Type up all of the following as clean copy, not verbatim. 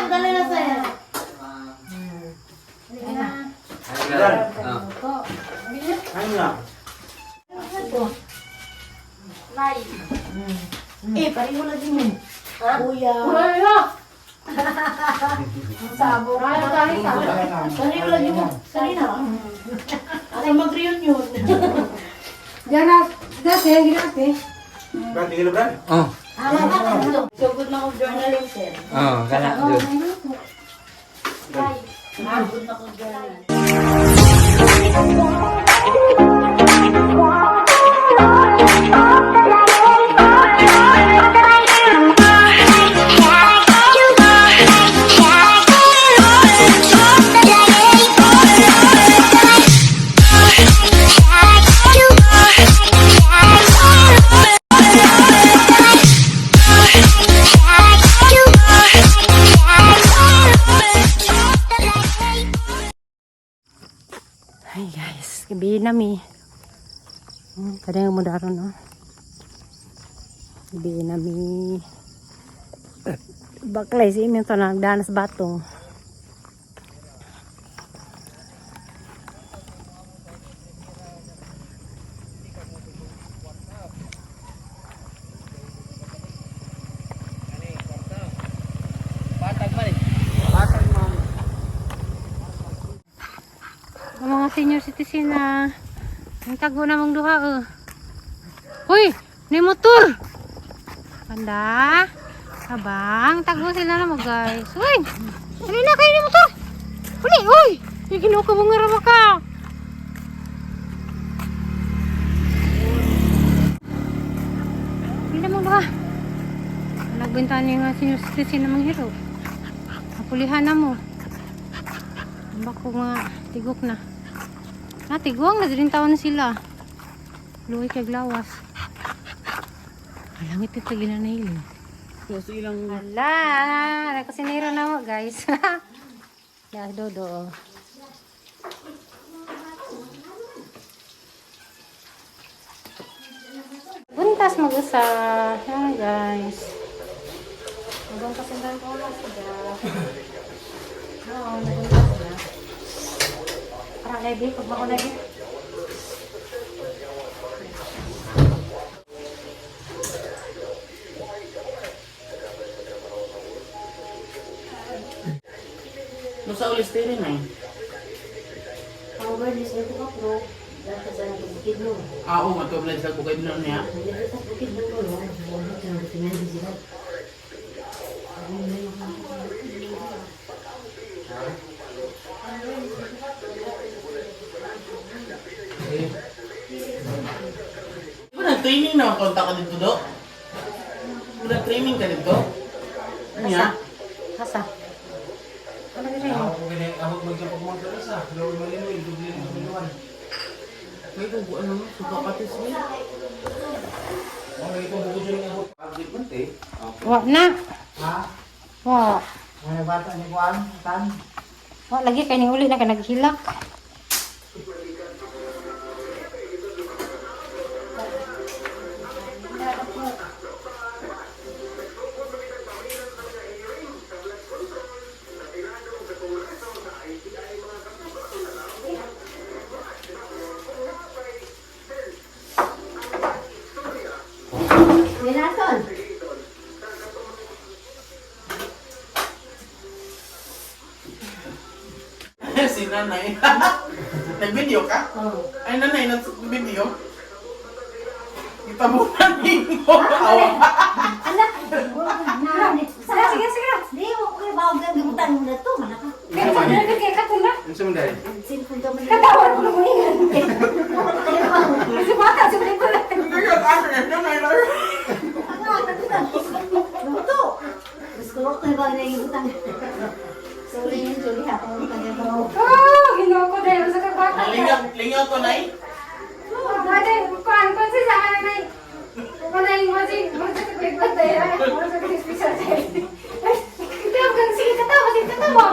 Dali na sir. Ano na? Eh, pareho lagi mo. Kuya. Wala. Ang sabo. Ay, ay, ay. Pareho lagi mo. Sarina. Sa mag-reunion. Diyan na, dati, ang ginati. Brad, tingin na, Brad? Oh, So good na akong journaling, sir. oh, kana jud. Good na akong journaling. Hi guys, gabi na mi. Kadang mo daron no. Gabi na mi. Baklay si imi to nagdanas batong. Patag man eh. Ang mga senior citizen na ang tago na mong duha oh. Uy, ni motor. Panda. Abang, tago sila na mo guys. Uy, dali na kayo ni motor. Uli, uy. Yung Ginoo ka mga rawa ka. Hindi na mong duha. Nagbenta niya nga senior citizen na mga hero. Napulihan na mo. Bako mga tigok na. Ah, tiguang na din taon na sila. Luwi kay glawas. Alangit ito gila na ilin. So ilang Ala, nagkusinero na mo guys. Ya, dodo. Oh. Buntas mag-usa. Yan guys. Magbuntas ang dami ko na sila. Oo, nagbuntas na. Parang labi, pag mako labi. No sa ulis din eh. Ang wireless nito ka, pro. Dahil sa bukid mo. Ah, oo, matublan sa bukid noon niya. Dito sa bukid mo, no? Tingnan sila. Di ba nag-training na konta ka dito, do? Di ba nag-training ka dito? Ano niya? Asa? Ano gina Ako ko gini, ako magsapag mga kalasa. Gawin malinoy, dublin, dubliwan. May kung ano, suka patis mo. Mga ito, bukod yun ako. Pagdik man, te. Wa na. Ha? Wa. Mga bata ni Juan, tan? Wa lagi kay ning uli na kay naghilak. Minaton. Si nanay. Nag-video ka? Oo. Ay, nanay, nag-video. Itabunan mo. Awa. Anak, Sige, sige, sige. Di, wag ko ba ang gamutan mo na to, manaka. Kaya sa dili kay katuna. Ano sa manday? Simple ka man. Katawan ko na mo ingan. Kasi bata si uli pala. Nanay, nanay. Luto. Gusto ko ko ba na yung utang. Sorry yun, sorry ha. Kung kanya ko. Oh, Ginoo ko dahil sa kabata. Lingaw, lingaw ko, nay. Dati, kuan kuan si sa kanay. Wala yung mga mga sa kwento tayo. Mga sa special child. Katawa kang sige katawa, sige katawa.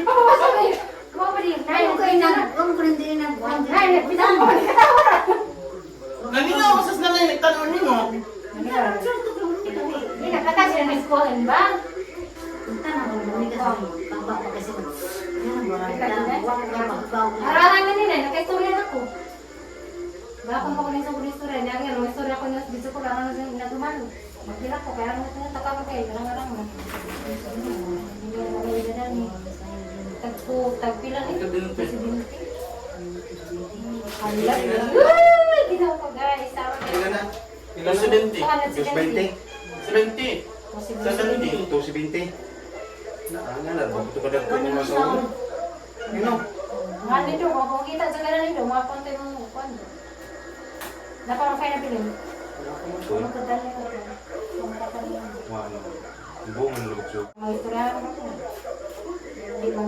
Oh, sabi. Mo pa din. Nay, Ang ko ko rin ang ko rin din ang buwan. Nay, nagbitan ko katawa. Nalingaw ko sa nanay, nagtanong nimo. Hindi nakata sila ng eskwelahan ba? Aralan na nila, nakaistorya na ko. Baka pa ko na isang istorya, niya nga, nung istorya ko na dito ko lang na nagumano. Magdila ko, kaya nung tinataka ko kayo, lang lang mo. Hindi mo mga na ni. Tagpo, tagpila ni. 70. Hala. Uy, ginawa ko guys. Tama Ilan na? Ilan na? 70. 220. 70. Sa 70. 270. Na, nga na, bakit ka dagko ng mga sa Ano? Nga nito, kung kita sa ganun nito, mga konti mong kwan. Naparang kayo na bilin. Wala na. Buong ang lugso. Mga istorya ako. Hindi mo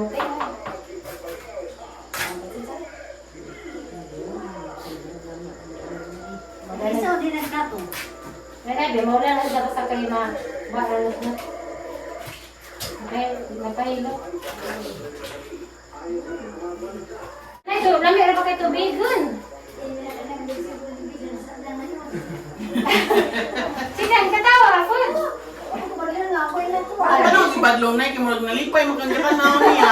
Isa din ang dato. Nanay, be, mawala na siya sa kayo na wala na na. Okay, napahilo. Nay, do, lami ra ba kay tubigon? Sige, katawa ako. Ano ang ibadlong na? Kaya murag nalipay, maganda ka na niya.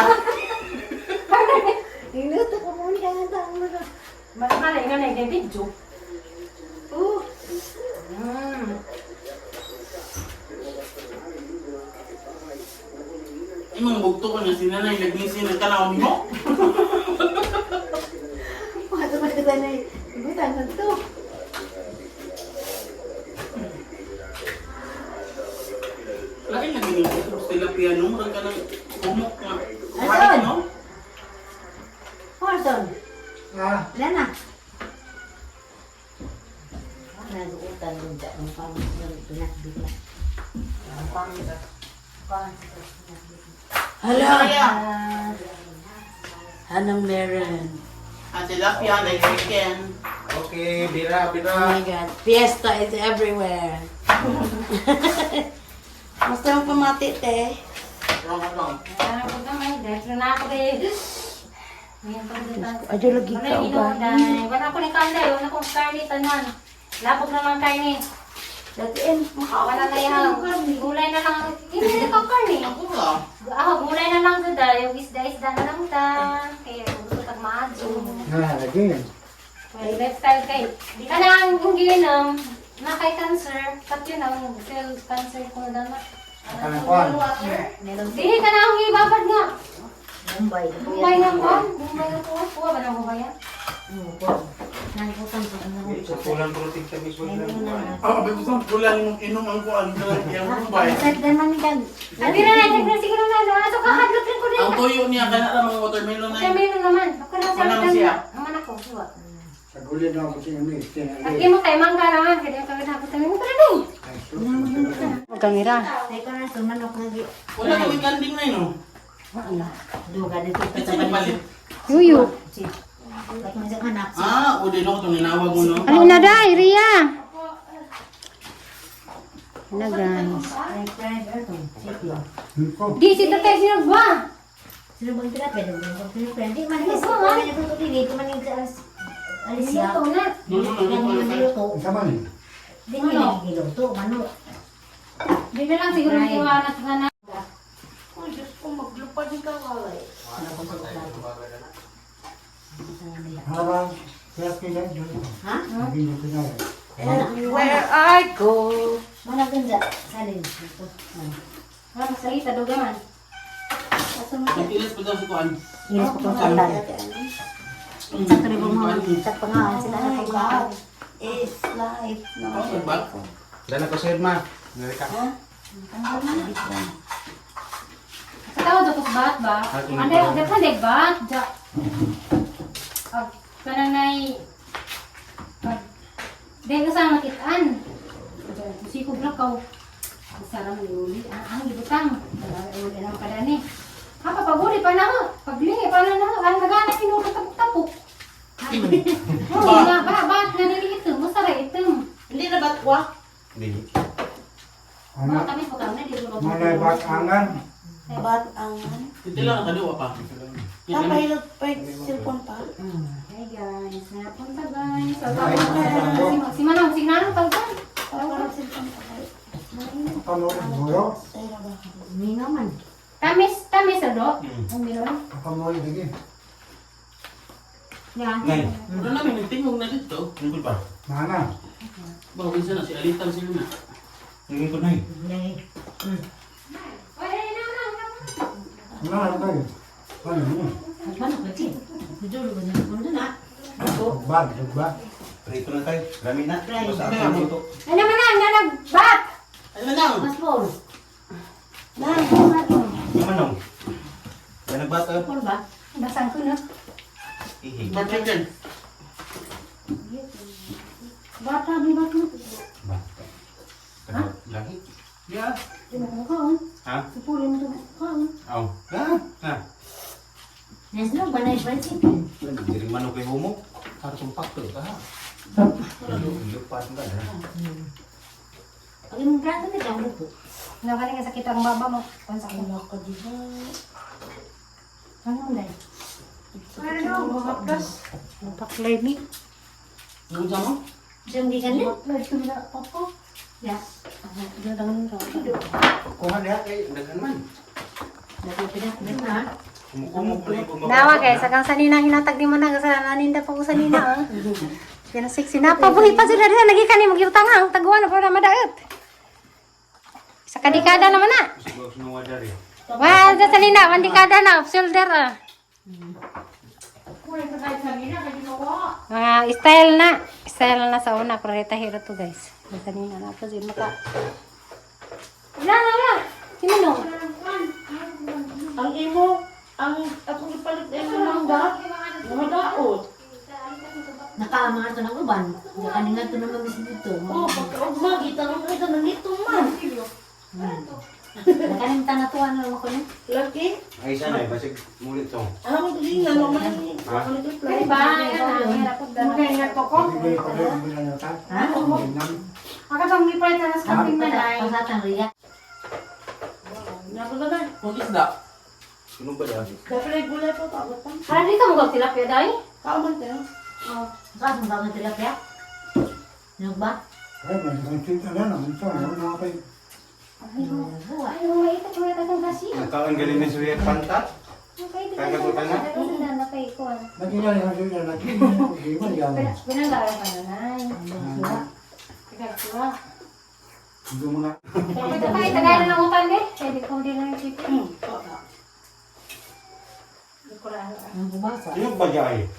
Niluto ko muna ka nga taong mga. Malay nga na yung video. Oh, Imong bugto ko na si nanay, nagnisin na tanaw mo. pato pa kita na ibutan ng to. Lain lagi ni ko sa tilapia no, murag ka ng kumok nga. Asan? No? Orson. Ah. Wala na. Nag-uutan dun dyan. Ang pang pinakbit na. Ang pang Hala! Kaya, Anong meron? ang tilapia like chicken. Okay, bira, Oh bira. my God. Fiesta is everywhere. Basta yung pamati, te. Wrong wrong. Ah, pag naman, dahil na ako dahil. Ngayon pa dito. Adyo lagi Wala ka, yung uba. ginoo, Wala ko ni karne, wala akong karne tanan. Labog naman karne. Datiin, Wala na yan. Gulay na lang. Hindi na karne. Ako ba? Ah, gulay na lang sa yung isda-isda na lang ta. Kaya gusto tag maadyo. Ah, lagi. May lifestyle kay. Kanang kung ginom, na kay cancer, kat yun ang cell cancer ko na dama. Kanang kuan. Meron Di ka na ang ibabad nga. Mumbai. Bombay nga ko. Bombay nga ko. Kuha ba ng Bombay yan? Nag-utan ko na. Sa kulang protein sa mismo lang. Ah, bago sa kulang mong inom ang kuan sa iyang Mumbai. Sa naman ni kag. Abi na na, na siguro na. Aso kahadlok rin ko din. Ang tuyo niya kana ra mga watermelon na. Watermelon naman. Ako na sa Manang siya. Naman ako. Siwa. Sa gulid na ako siya ni. At imo kay mangga naman. Kaya kami na ako tayo. Tara na. Kamera. Ay ko na sumanok na gi. Wala kami kanding na no. Duga dito Kasi nagpalit. Yuyo. Si. Katong sa anak. Ah, o di no itong ninawag mo no. Ano na day, Ria? Ano guys? Ay fried earth. Sige. Di si tatay sinagwa. Sino bang tinapay? Sino bang tinapay? Di man kasi ko man yung dili ko man yung Alicia. Luto na. No, no, no, Di no, man no. giluto. Sa man. Di man giluto manok. Di na lang siguro Right. iwanan na na. Oh, Diyos ko, maglupad ni kawaway. Harang kaya kaya dun. Ha? Hindi na kinaya. Everywhere I go. Mana ganda salin dito. Wala masalita duga man. Nagtilas pa daw sa kuan. Ilis ko tong sandal. Sa tribo mo sa pangalan sila na Oh my kay God. It's life. No. Ako ba? Dala ko sir, ma. Nari ka. Sa tao do kus bat ba? Ande daghan deg bat ja. Ag kananay pag di ka sa makitaan. Kusi ko blakaw. Sara man uli. Ah, ang gibutang. Uli na kadani. Ha papaguli pa na ho. Paglingi pa na na ho. Ang gagana kinuro tapok-tapok. Oh, nga ba ba nanili ito. Masara ito. Hindi na batwa. Hindi. Mga Anak, kami po kami na di malay batangan. Bat ang... Hindi lang nakaduwa pa. Papahilot pa yung cellphone pa. Hey guys, napunta guys. So, si Manong, si Nanong tawag. Parang cellphone pa. Panood mo Ay, na ba? Mingaw man. Tamis, tamis ano? Ang meron? Kapamoy lagi. Yeah. Ngay. Wala namin nagtingog na dito. Lingkod pa. Mana. Bawin siya na si Alitan sila na. Lingkod na eh. Oy, na, na, na. Mana kayo. Ano mo? Ano ko ito? Dito ko na ko na. Sugba, sugba. Prito na tayo. Lami na. Basta ako luto. Ano man na, nanagbat! Ano na? Mas po. Na, Yung manong. Yan nagbata. Pol ba? Basan ko na. Ihi. Pork chicken. Bata, may bata. Bata. Ha? Lahi. Ya. Di mo kung kaon. Ha? Supulin mo ito kaon. Aw. Ha? Ha. Nes no ba na fried chicken? Diri manok kay homo. Para tumpak to ka. Lupas ka na. Ang imong plato ni kang luto. Nakaling nga sakit ang baba mo. Kung sa wala ka di ba? Ano dahil? Ano, mga plus. Paklay ni. Yung sa mo? Siyang gikan ni? Paklay ito na ako. Ya. Kuha niya kay daghan man. Na. Kumukumok na yung bumaba. Dawa guys, agang sanina hinatag di mo na sa naninda pa ko sanina. Oh. Yan ang sexy na pabuhi pa sila dito lagi kani magyutang ang taguan na para madaot. Sa kadikada naman na. Gusto ko sinuwa dari. Well, sa sanina, mandikada na off shoulder ah. Mga style na. Style na sa una, pero reta hero to guys. Sa sanina na pa maka. Wala na wala. Sino no? Ang imo, ang akong ipalit ay mga mangga, mga daot. Nakaama to ng uban. Nakaninga to naman mis dito. Oh, pagkaugma, kita nang kita nangito man. Nakanim tanatuan na naman ko ni. Laki, Ay sana eh basig muli to. alam mo tuloy nga naman ni Ay ba? Mga ko ko. Hindi ko rin binanata. Ha? Akatong gipalit na sa kaping manay. Pasatang riya. Nakagagan. Kung isda. Sino ba da? Dapat ay gulay po pa batang. Harap di ka mo tilapia dai. Kauman tayo. Kaso ba ang tilapia? Nog ba? Ay, may sakit na na. Ito, ano na kayo. Ay, may ito ko na kasi. Nagkaon galing ni Surya Panta. Kagagutan na? Lagi na yung sila lagi. Hindi mo yan. Binanggalan ka na, nay. Tigagkuha. Hindi mo na. Ito pa, tagalan ng utang eh. Pwede ko din lang yung chicken. Ang bumasa. Sino ba jay?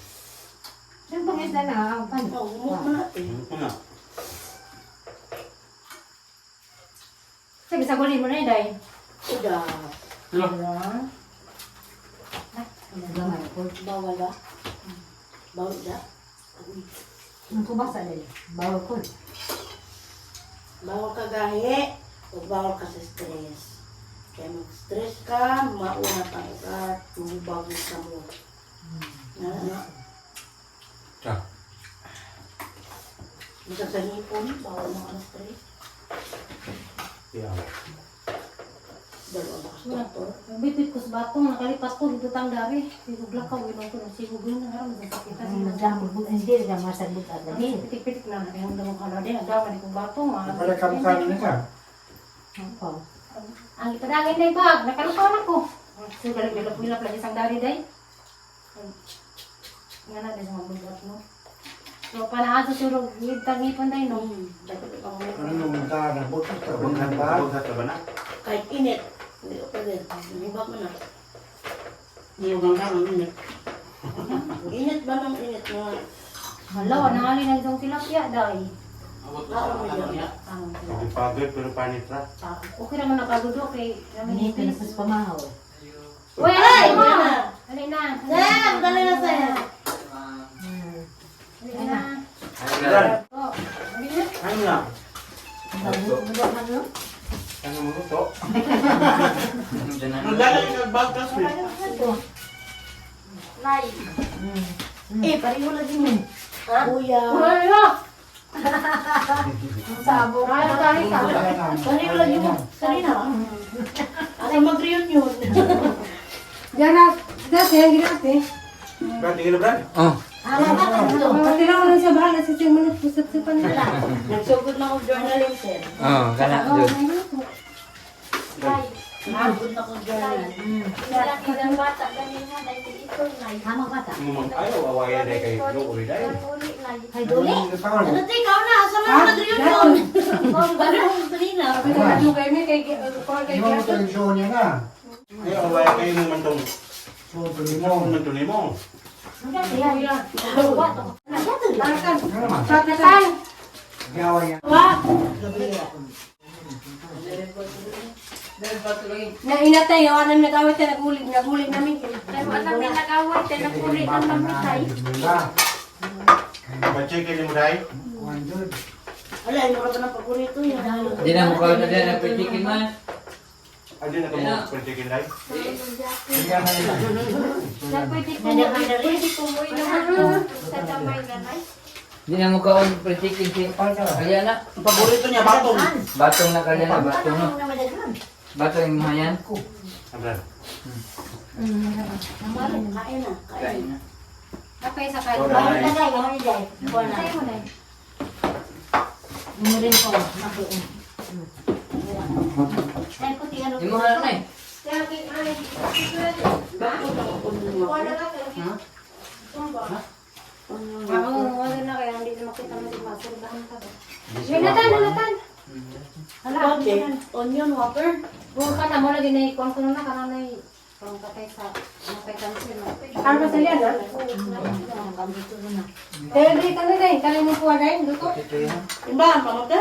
Saan pang isda na? Ang pan. Oh, umok na natin. Ano na? Sige, sagulin mo na yun, day. Uda. Hello. Bawal ba? Bawal da? Ang kubasa dali. Bawal ko. Bawal ka gahi o bawal ka sa stress. Kaya mag-stress ka, mauna pang ugat, mahubag ka mo. Na, na. Cha. Bisag sa ngipon, bawal mo ka stress. Yeah. Dalawa ba ka sa doktor? Bitbit ko sa batong, nakalipas ko, dito tang dari. Sigugla ka, wilong ko, sigugla na nga, masakita. Ang hindi ra masagbot at lagi. Pitik-pitik na, nakihundang ko kala din, nagdaman ko batong. Para kamukha nila ka. Ako. Ang ipadangin na ibag, nakalukaw na ko. So, galag-galap lagi isang dari day. Nga na, sa mabugat, no? So, panaado siguro, ngipon day, no? Dapat ikaw mo. Ano nung tara, buto sa Banghat ba? banghat ba na? Kahit init, hindi ko pwede. Hubag mo na. Yung ganggang ang init. Init ba ng init na? Hala, nangali na isang tilapia, day. Abot na sa ano niya. Ang Pagod pero panit ra. Okay naman nakagudo kay Hindi ka na sa pamahaw. Uy, ay! Dali na. Sir, dali na sir. Dali na. Brad. Oh, dali na. Ano na? Ang bawal no? Ano mo to? Nagdala yung nagbag ka, sir. Eh, pareho lagi mo. Kuya. Wala! Ang sabog. Kaya tayo ka. Pareho lagi mo. Kanina. Ano mag-reunion? Diyan na, dati, ang ginati. Brad, tingin na Brad. Oh. Pati lang lang siya, bahala sa siyang manot, pusat-sipan nila. Nagsugod na ako journaling sir. Oh, kana Oh, jud. may luto. Ha? Pagod na ko dyan. Lalaki ng bata, ganina, dahil ito na. Tama bata. Ayaw, awayan na kayo. Uli dahil. Ay, duli. Ano te, ikaw na. Asa man na nag-reunion? Ano kanina? Imo mo telebisyon niya na. Ayaw, awayan kayo mo man tong. So, tuloy mo. Man tong nimo. Ano naman? Natal. Gawa niya. Na inatay, yung anam nag-away tayo, naguli, naguli namin. Tayo alam na nag-away tayo, naguli ng mamitay. Pa-check mo dahil. Wala, ino ka ba ng paborito yun? Di na mukha na din ang chicken man. Adi na kamo pa-check dahil. Pwede ko, pwede ko mo naman sa kamay na nay. Di na mukha on chicken si Kalyana. Ang paborito niya, batong. Batong na Kalyana, batong no. Batong yung mga yan. Abra. Kain na, kain. Kain na. Kapay sa kain. Alright. Sa'yo mo na. Yung mga na eh. Ako, wala na kaya hindi na makita mo si Masurdahan ka ba? Natan, natan. Hala, Okay. Onion water. Buka ka na mo lagi na ikuan ko na kanang na pang patay sa matay cancer. Ano ba sa liyan, ha? Dahil dili ka na dahil, kanang mo kuha dahil, luto. Iba, pamote?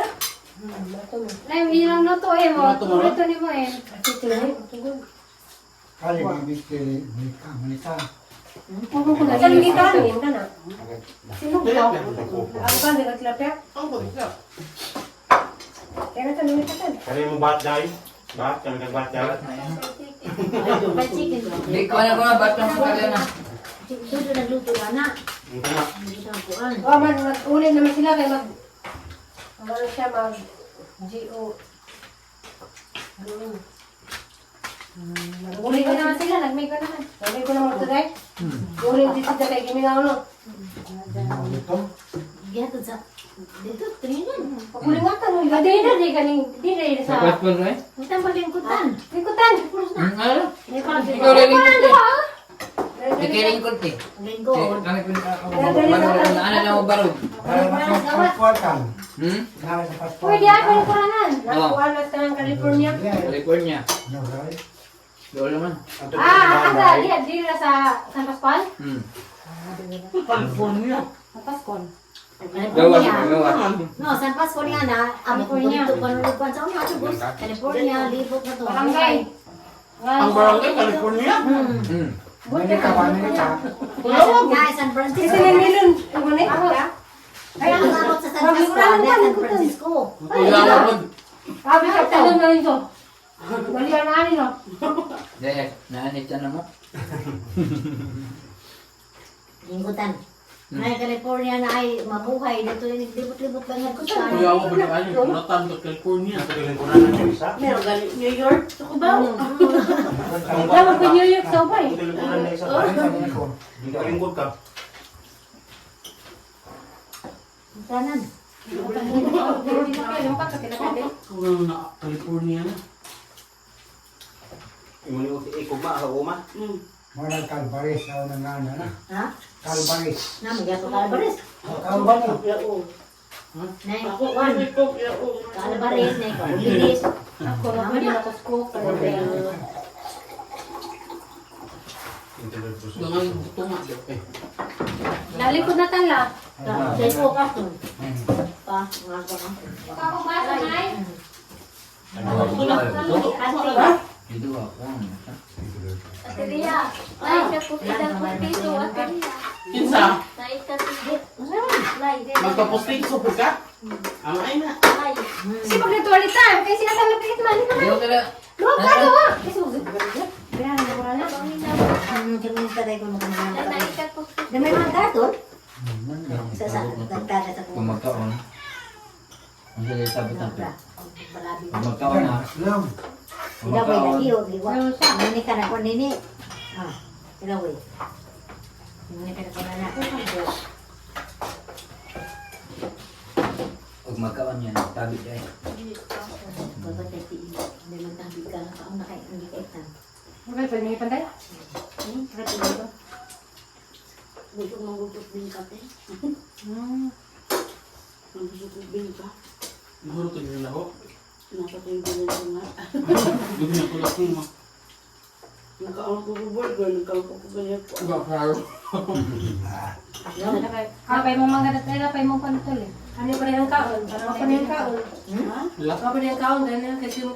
Nay, ilang luto eh mo. Luto mo, no? Luto ni mo eh. Kali bibig Malika, Malika. Sa linggitan, ka na. Sino Dili ka? lang ko. Ang kan, di ka tilapia? Ang paborito. Kaya na tanong ka. Kani mo bat dahil? Bat, kami kag bat dahil. Di ko na ko na batong sa Kalyana. Dito nagluto ka na. Ang tama. Hindi siya kuan. Oh, man, mag-ulit naman sila kay mag mag ano siya mag G O. Mag-uli ko naman sila, nag-make ko naman. Nag-make ko naman ito dahil. Uli dito sa kay Gimingaw no. Ito. Gihatod sa dito trinan. Pag-uli nga ka, no. Di na, di ka di na Sa sa... passport eh. Utang palingkutan. Lingkutan. Ano? Ikaw Ikaw rin lingkod eh. ah. Di kayo lingkod eh. Lingkod. Kami kun ako. Barog na ano na mo barog. Para mas Hmm? Pwede ako yung kuranan. Oo. Nakuha na sa California. California. Doon naman. Ah, asa, di, di na sa San Pascual? Hmm. California. San Pascual. Gawa, gawa. No, San Pascual nga na. Amo ko California. dito panulukan sa una ato boss. California, libot na to. Barangay. Ang barangay, California. Malika, Malika. Nga, San Francisco. Kasi na milon, ano eh? Ay, ang abot sa San Pascual, na San Francisco. Kuya mo. Sabi ka, talon na rin to. Bali ang ani no. Dahil, naanit siya na mo. Lingkutan. Ay, California na ay mabuhay. Dito yung libot-libot lang ko sa. Kuya mo, balik Natan to California. Lingkuran na yung isa. Meron galing New York. Sa Cubao. Dapat ko New York sa ubay. Lingkuran na isa. Lingkod ka. Tanan. Kung na California na. Imo ni ikugma ako uma. Muna Calvares, ako na nga na. Ha? Calvares. Na, magyako Calvares. Calvares. Yao. Nay, Ako, kuan. ako, yao. Calvares, nay, kaulilis. Ako, pwede na kusko. Gangan tunga daw eh. Nalikod na tala. Sa iko ka to. Pa, nga ko. Ako ba sa nay? Dito ako. Ateria. Ay, nagpupita ko dito, Ateria. Kinsa? Lay. Magpapostig po ka? Ang ay na. Lay. Si pag nagtuwalitan, kaya sinasabi pilit man. Di ko kaya. Luwag ka gawa. Kasi mo Kaya na wala na. Kami taday ko makamana. Naikat po. Na may mga gaton. Sa nagtaga sa Kung magkaon. Ang sila sabot na to. Balabi. Kung magkaon ha. Islam. Kung Ilaway magkaon. lagi o liwa. Nini ka na ko nini. Ah, ilaway. Nini ka na ko na. Huwag magkaon yan. Tabi dahil. Babatay ti. Hindi man tabi ka. Nakauna kay hindi ka itan. Okay, pwede may pantay? Pwede ba? Gusto mong gusto din kape. Gusto ko din ka. Siguro ito yung laho. Nakatay ko rin ko nga. Hindi na ko lang mo. Nagkaon ko ko burger, nagkaon ko ko ganyan po. Ba, klaro. Kapay mo mga datay, kapay mo pantol eh. Ano pa rin ang kaon? Ano pa rin ang kaon? Ha? Ano pa rin ang kaon? Dahil na kasi yung...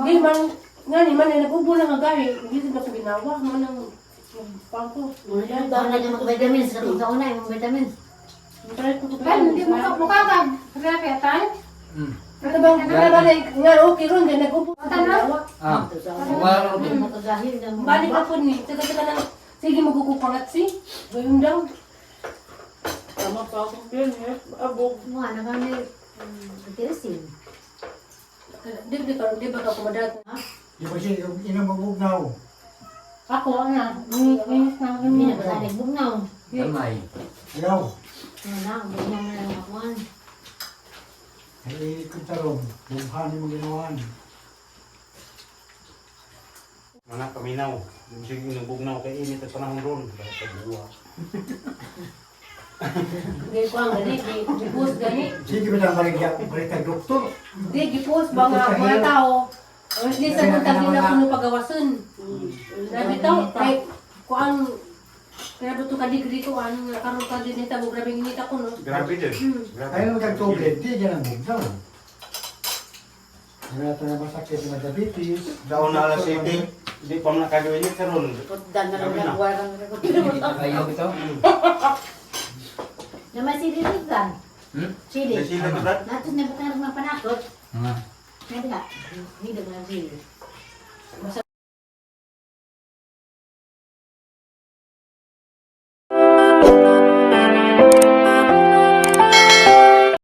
Di man, nga ni man, nag-ubo na nga gari. Hindi na ko ginawa. Man ang pangko. Wala Wala na mga vitamins. Katong sa una, yung vitamins. Try ko Ay, hindi mo ka mukha ka. Grabe, atan. Ano bang, ano ba na, nga okay ron, dahil nag-ubo. Tama. Ah. Ito sa Wala una. Matagahil na mo. Balik ako ni, taga-taga na, sige magkukupangat si. Gayong daw. Tama pa akong ganyan. Abog. Mga na kami. Tirisin. Di, di, ka, di ba ka kumadat? Di ba siya yung inamabugnaw? Ako, ana. Minis na ako Hindi niya. na ba sa bugnaw? Gamay. Ayaw. Ano na, bugnaw na lang ako. Ay init kong tarong. Bumhanin mo ginawan. Mga paminaw. Sige nabugnaw kay init at panahon ron. Pagbuwa. Hindi ko ang gani, di, gipos gani. Sige ba na maligya balik doktor? Di, gipos ba nga mga tao. Ang di sa buntag nila kuno pagawasan. Grabe tao, kay kuan grabe to ka degree ko an karon ka din ta grabe ngita ko no. Grabe din. Grabe. Ayaw naman tubig, di dyan ang bugnaw. Ano na na masakit ng diabetes. Daon na alas 7. Hindi pa man nakagawin karon. Kutdan na lang Grabe na. nagwarang na ko. Kayo ito? Naman si Rizal. Sili. May sila ba? Natos na bukan mga panakot. Ah. Hindi ka. Hindi ka na sili. Basta